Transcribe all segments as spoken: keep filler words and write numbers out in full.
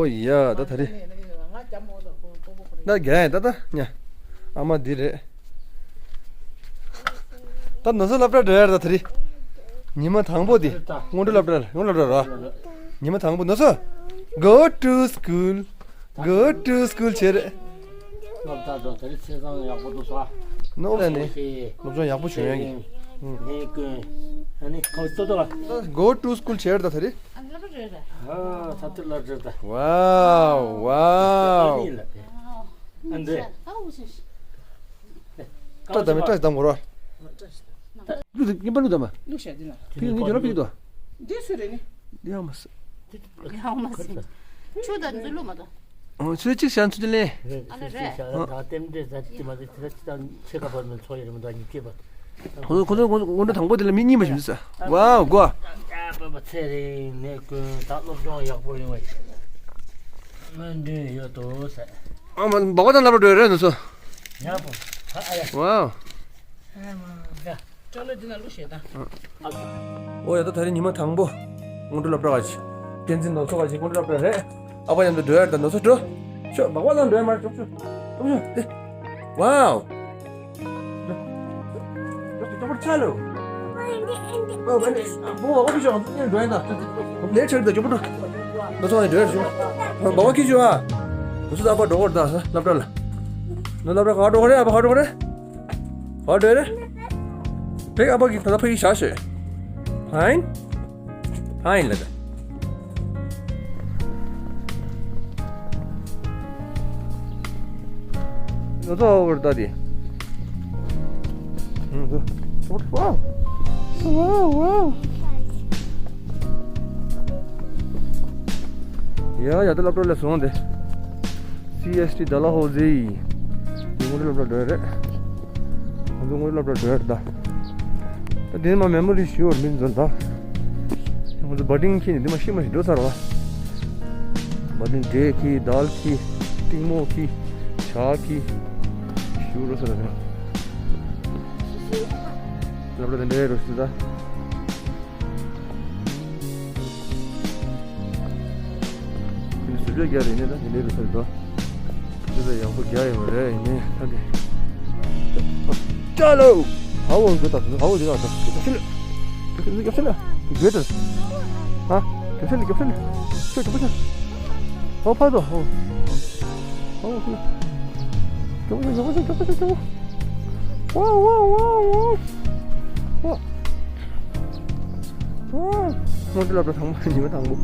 ཡ་ད་ད་རེད། ད་རྒྱ་ཡན་ད་ད་ཉ། ཨ་མ་འདི་རེད། ད་ནོ་སོ་སློབ་གྲྭ་འགྲོ་ཡ་རེད་ད་ད་རེད། ཉི་མ་དང་པོ་དེ་སྔོན་འགྲོ་སློབ་གྲྭ་ལ་སྔོན་སློབ་གྲྭ་ར། ཉི་མ་དང་པོ་ནོ་སོ། Go to school. Go to school བྱེད་རེད། སློབ་གྲྭ་འགྲོ་ད་རེད། ཆེ་ཚང་ཡག་པོ་འདུག་ས། ནོ་ལ་ནི་སློབ་སྦྱོང་ཡག་པོ་བྱུང་ཡ་གི། ངས་ཀུན་ཨ་ནི་ཁོ་ཏོ་ཏོ་ལ། Go to school བྱེད་རེད་ད་ད་རེད། ཨ་ལ་རེད་ར། ཨ་ས་ཏི་ལ་རེད་ད། Wow, wow. ཨ་འདྲེ། ཨ་འུ་སི། ཏྲ་དམ་ཏྲ་དམ་གོ་རོ། ལུ་དེ་ཉིན་པ་ལུ་དམ་མ། ལུ་ཤ་དེ་ན། ཕི་ངི་ཇོ་ལ་ཕི་དོ། དེ་སུ་རེད་ནི། དེ་ཡང་མ་སི། ཡང་མ་སི། ཆུ་དང་འཛུལ་ལུ་མ་དོ། ཨོ་ཆུ་གཅིག་ཤ་ཚུ་དེ་ལེ། ཨ་ལ་རེད། ཨ་རྟེན་འབྲེལ་ཟ་ཅི་མ་དེ་དེ་ལ་ཅི་དང་ཆེ་ཁ་བར་མེད་ཚོ་ཡེ་རེ་མ་དང་ཉི་ཅེ་བ། ཁོ་ཚོ་ཁོ་ཚོ་སྔོན་འགྲོ་དང་པོ་དེ་ལ་མི་གཉིས་མ་ཞིམ་ཟ། ཝའོ་གོ། ཨ་པ་པ་ཚེ་རིང་ནས་ཀུན་ད་སློབ་སྦྱོང་ཡག་པོ་ཡོང་བ་ཞིག་སྨོན་འདུན་ཡོད་དོ་ཟེར། ཨ་མ་འབག་པ་དང་སློབ་གྲྭ་འགྲོ་ཡ་རེད་ནུ་སོ། ཡག་པོ། ཨ་ཡ། ཝའོ། ཨ་མ་ཡ། ཅོག་ལེ་འདི་ན་བླུགས་ཤེས་དང་། ཨོ་ཡ་ད་ད་རིང་ཉི་མ་དང་པོ། སྔོན་འགྲོ་སློབ་གྲྭ་ག་ཅི། བསྟན་འཛིན་ནོ་སོ་ག་ཅི་སྔོན་འགྲོ་སློབ་གྲྭ་རེད། ཨ་ཕ་མཉམ་དུ་འགྲོ་ཡ་དང་ནོ་སོ་འགྲོ། ཤོ་འབག་པ་དང་འགྲོ་ཡ་མ་རེད་ཅོག་ཤོ། ཅོག་ཤོ་དེ། ཝའོ། ཅོག་པར་ཆ་ལོ། ཨོ་བ་ནི་བོ་ཨོ་ཕི་ཤོ་འགྲོ་ཡ་དང་། ལས་ཆེར་དང་ཅོག་པར་འགྲོ། ནོ་སོ་ནི་འགྲོ་ཡ་ཤོ། འབག་པ་ཁྱི་ཤོ་ཨ། ནོ་སོ་ད་ཨ་ཕ་འགྲོ་གོ་རེད་ད་སློབ་གྲྭ་ལ། ནོ་སློབ་གྲྭ་ག་འགྲོ་གོ་རེད་ཨ་ཕ་ག་འགྲོ་གོ་རེད། ཧོ་འདྲེ་རེ། ཕེག་ཨ་ཕ་གི་ད་ལྟ་ཕ་གི་བཞག་ཤོད། ཕ་ཡིན། ཕ་ཡིན་ལ་ད། ང་ཚོ་ཨོ་བར་ད་དེ། ང་ཚོ། ཝའོ། ཝའོ་ཝའོ། ཡ་ཡ་ད་སློབ་གྲྭ་ལ་སོང་དེ། སི་ཨེས་ཊི་ཌལ་ཧོ་ཟི། དེ་སྔོན་སློབ་གྲྭ་འགྲོ་ཡ་རེད། ང་ཚོ་སྔོན་སློབ་གྲྭ་འགྲོ་ཡ་རེད་ད། ད་དེ་ནས་མ་མེ་མོ་རི་ཞུ་བར་མི་འཛོལ་ད། ང་ཚོ་བ་ཏིང་ཁྱེར་ནས་འདི་མ་ཤི་མ་ཤི་འགྲོ་ཚར་བ། བ་ཏིང་འབྲས་ཁྱེར་དལ་ཁྱེར་གཏིང་མོ་ཁྱེར་ཇ་ཁྱེར་ཞུ་འགྲོ་ཚར་བ་དེ་ན། སློབ་གྲྭ་དེ་འདྲའི་རོ་ཞུ་ད། ཁྱེད་ཚོ་སུ་ལས་རྒྱག་རེད་ནས་ད་དེ་འདྲའི་རོ་ཚར་ད། སུ་ལས་ཡག་པོ་རྒྱག་ཡོད་རེད་ནས་ད་དེ། ཅ་ལོ། ཧ་བོ་འགྲོ་ད་སུ་ཧ་བོ་འགྲོ་ད་སུ་སུ་ལས། རྒྱབ་ཤ་ལ། རྒྱབ་ཤ་ལ། ཧ། རྒྱབ་ཤ་ལ་རྒྱབ་ཤ་ལ། ཤ་རྒྱབ་ཤ། ཧ་ཕ་དོ་ཧ། ཧ་ཧ། རྒྱབ་ཤ་རྒྱབ་ཤ་རྒྱབ་ཤ་རྒྱབ་ཤ། ཝ་ཝ་ཝ་ཝ། ཝ། ཝ། སྔོན་འགྲོ་སློབ་གྲྭ་དང་པོ་ཉི་མ་དང་པོ།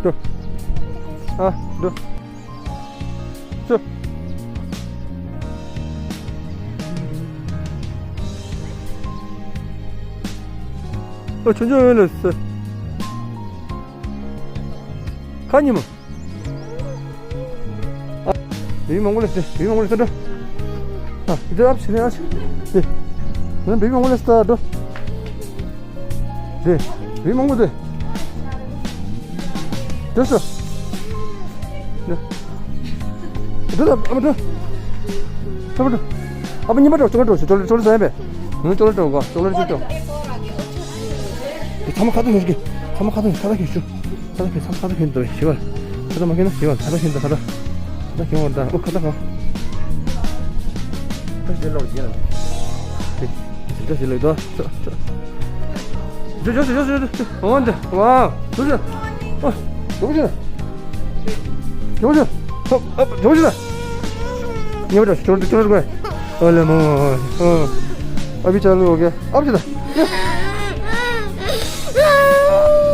འགྲོ། ཨ། འགྲོ། ཅོ། ཨོ་ཆུང་ཆུང་ཡོད་ལ་སི། ཁ་ཉི་མ། ཨ། བི་མང་པོ་ལ་སི། བི་མང་པོ་ལ་སི་འགྲོ། ཨ། འདི་ཨ་ཕྱི་ནས་ཨ་ཕྱི། དེ། ང་བི་མང་པོ་ལ་སི་འགྲོ། དེ། བི་མང་པོ་དེ། འགྲོ་སོ། འགྲོ། འགྲོ་ད་ཨ་མ་འགྲོ། ཨ་མ་འགྲོ། ཨ་མ་གཉིས་པ་འགྲོ། ཅོག་ལེ་འགྲོ། ཅོག་ལེ་ཅོག་ལེ་ཟ་ཡིན་པས། ང་ཅོག་ལེ་འགྲོ་གོ། ཅོག་ལེ་ཅོག་ལེ་འགྲོ། དེ་ཚང་མ་ཁ་ཐུག་ཞུ་གི། ཚང་མ་ཁ་ཐུག་ཁ་ཐུག་ཞུ། ཁ་ཐུག་ཁ་ཐུག་ཁ་ཐུག་ཁ་ཐུག་ཞུ། ཁ་ཐུག་མ་ཁེན་ན་ཞུ་བ། ཁ་ཐུག་ཁེན་ད་ཁ་ཐུག་ཁ་ཐུག་ཁེན་ད་ཁ་ཐུག་ཁེན་བ་ད། ཨོ་ཁ་ཐུག་ཁ། ཁ་ཐུག་ཞུ་ལོག་ཞུ་ལོག་ད། ཅོག་ཅོག་ཅོག་ཅོག་ཅོག་ཅོག་ཅོག་ཨོ་འདི། ཝའོ། ཅོག་ཅོག་ཨ། ཅོག་ཅོག་ཅོག་ཅོག་ཨ། ཨ། ཅོག་ཅོག་ཉེ་བར་ཅོག་ཅོག་ཅོག་ཅོག་ཨོ་ལེ་མོ། ཨ། ཨ་བི་ཅ་ལུ་ཨོ་ཀེ། ཨ་བི་ཅ་ལུ།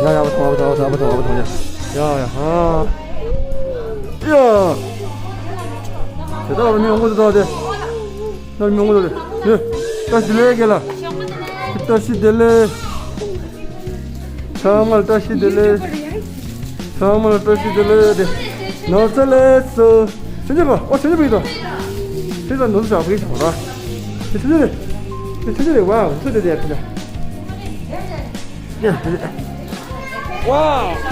ཡ་ཡ་ཨ་བ་ཐོང་ཨ་བ་ཐོང་ཨ་བ་ཐོང་ཨ་བ་ཐོང་ཡ། ཡ་ཡ་ཧ། ཡ། དེ་ད་ལ་མི་ཡོང་གི་འདུག་ད་དེ། ད་མི་ངོ་ལ་རེད། བཀྲ་ཤིས་བདེ་ལེགས་རྒན་ལགས། བཀྲ་ཤིས་བདེ་ལེགས། ཚང་མ་ལ་བཀྲ་ཤིས་བདེ་ལེགས། ཚང་མ་ལ་བཀྲ་ཤིས་བདེ་ལེགས་དེ། ནོར་ཚ་ལེགས་སོ། ཆོས་རྒྱལ་པ། ཨོ་ཆོས་རྒྱལ་པ་ཡིན་ད། ཆོས་རྒྱལ་ནོར་ཚ་བཞག་པ་གིས་བྱ་བ་ར། དེ་ཆོས་རྒྱལ་རེད། དེ་ཆོས་རྒྱལ་རེད། ཝའོ་ཆོས་རྒྱལ་རེད་ཆོས་རྒྱལ། ཝའོ།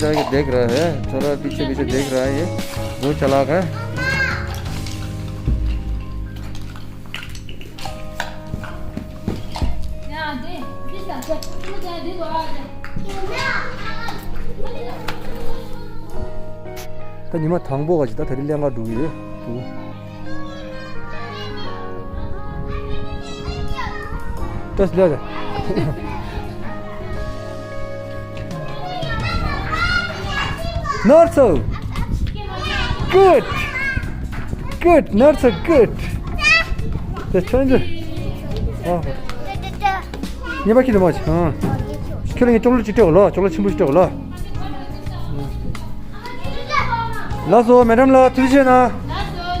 जाके देख रहा है, थोड़ा पीछे पीछे देख रहा है ये। बहुत चालाक है। ད་ཉི་མ་དང་པོ་ག་ཅིག་ད་ད་རིང་ལས་ཀ་འགྲོ་གི་ཡོད། ཏོས་ལ། Not so good. Good, not so good. ད་ཆོས་རྒྱལ། ཨ། ཉེས་པ་ཁྱི་དུ་མ་ཆི། ཨ། ཁྱོད་ལ་ངས་ཅོག་ལེ་ཅིག་སྤྲད་གོ་ལོ། ཅོག་ལེ་ཆེན་པོ་ཞིག་སྤྲད་གོ་ལོ། ལགས་སོ། མེ་ཌམ་ལགས་ཐུགས་རྗེ་ཆེ་གནང་།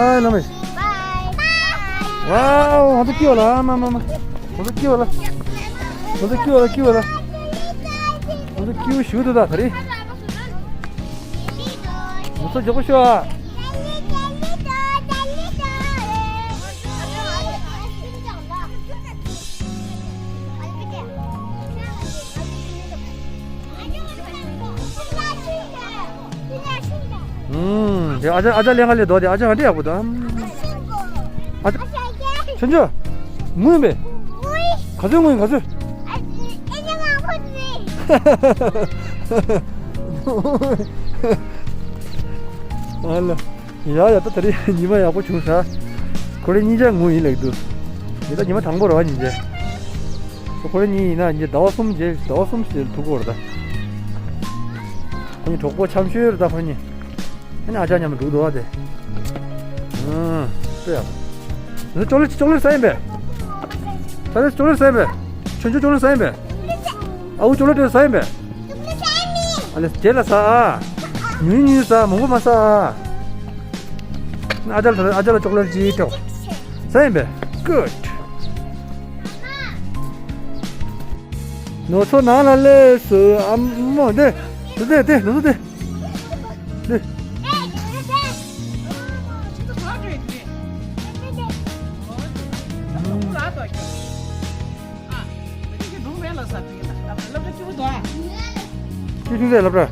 Bye, Nami. Bye. Wow, ང་ཚོ་སྐྱིད་པ་ལ། མ་མ་མ། ང་ཚོ་སྐྱིད་པ་ལ། ང་ཚོ་སྐྱིད་པ་ལ། སྐྱིད་པ་ལ། ང་ཚོ་སྐྱིད་པ་ཞུ་འདུག་ད་ད་རེད། ང་ཚོ་མགྱོགས་པོ་ཤོག་ཨ། ཨུམ། དེ་ཨ་ཅག་ཨ་ཅག་ལེན་ག་ལེ་དོ། དེ་ཨ་ཅག་ང་འདྲ་ཡག་པོ་འདུག་ཨ་ཅག་ཆུང་ཆུང་། ངུ་ཡིན་པས། ག་ཚོད་ངུ་ཡིན་ག་ཚོད། ཨ་ལ། ཡ་ཡ། ད་ད་རེས་ཉི་མ་ཡག་པོ་བྱུང་ས། ཁོ་རེ་གཉིས་ཆ་ངུ་ཡིན་ལེགས་འདུག་འདི་ད་ཉི་མ་དང་པོ་རེད་བ་གཉིས་ཆ། ཁོ་རེ་གཉིས་ཡིན་ན་ཉི་ཟླ་བ་གསུམ་རྗེས་ཟླ་བ་གསུམ་ཞིག་ཐུག་གོ་རེད་ད། ཁོ་གཉིས་གྲོགས་པོ་འཆམ་ཤོས་རེད་ད་ཁོ་གཉིས། ཨ་ནི་ཨ་ཅག་མཉམ་དུ་འགྲོ་འདུག་བ་དེ། ཨང་། ལྟོས་ཡ། ནི་ཅོག་ལེ་ཅོག་ལེ་ཟ་ཡིན་པས། ད་ནི་ཅོག་ལེ་ཟ་ཡིན་པས། ཆུང་ཆུང་ཅོག་ལེ་ཟ་ཡིན་པས། ཨ་ཁུ་ཅོག་ལེ་ཟ་ཡིན་པས། ཨ་ལེ་རྗེས་ལ་ཟ་ཨ། ཉུང་ཉུང་ཟ། མང་པོ་མ་ཟ་ཨ། ཨ་ཅག་ལ་ཨ་ཅག་ལ་ཅོག་ལེ་ཅིག་སྤྲད། ཟ་ཡིན་པས། Good། ནོར་ཚོ་ནང་ལ་སླེབས་སོང་། ཨ་མོ་འདི། འདི་འདི་འདི་ནོར་ཚོ་འདི། འདི། ཁྱེད་ཆུང་ཆུང་ཟེར་ལབ་ར།